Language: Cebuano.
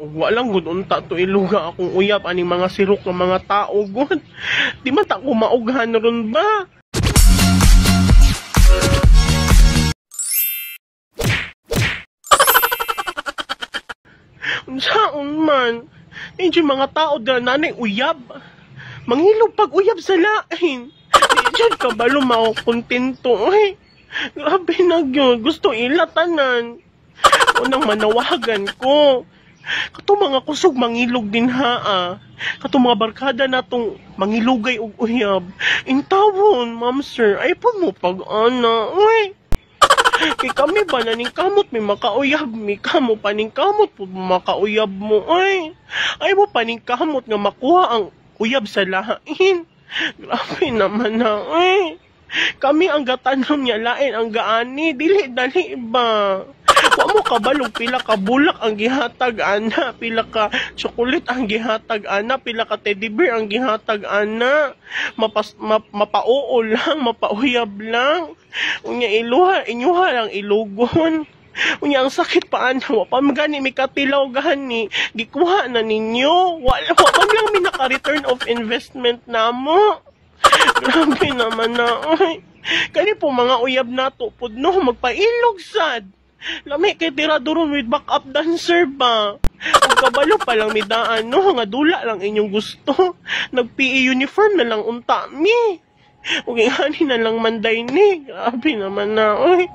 Walang gud unta to iluga akong uyab aning mga sirok ng mga tao gud. Di man ta ko maughan ron ba? Unsaon man? Medyo mga tao dira nanay uyab. Manghilog pag uyab sa lain. Di dyan kabalo makokontento. Ay, grabe na gyud. Gusto ila tanan. Unang manawagan ko. Kato mga kusog mangilog din ha. Kato mga barkada natong mangilugay og uyab. Intawon, ma'am sir, ay po mo pag-ana. Uy. Kay kami ba na ning kamot may makauyab mi kamo pa ning kamot po makauyab mo ay. Ay mo pa ning kamot nga makuha ang uyab sa lain. Grabe naman na ay. Kami ang gatanom niya lain ang gaani dili dali ba. Wa mo kabalog pila ka bulak ang gihatag ana, pila ka chocolate ang gihatag ana, pila ka teddy bear ang gihatag ana. Mapauo lang, mapauyab lang. Unya iluha, inyuha lang ilugon. Unya ang sakit pa ana, wa pa man gani mi katilaw gani, gikuha na ninyo. Wala wa pa lang mi naka-return of investment namo. Grabe naman na oy. Kani po mga uyab nato pud no magpailog sad. Lami kay tira duron with backup dancer ba? Ug kabalo pa lang midaan no nga dula lang inyong gusto. Nag PE uniform na lang unta mi. Ug ingani na lang manday ni. Grabe naman na oy.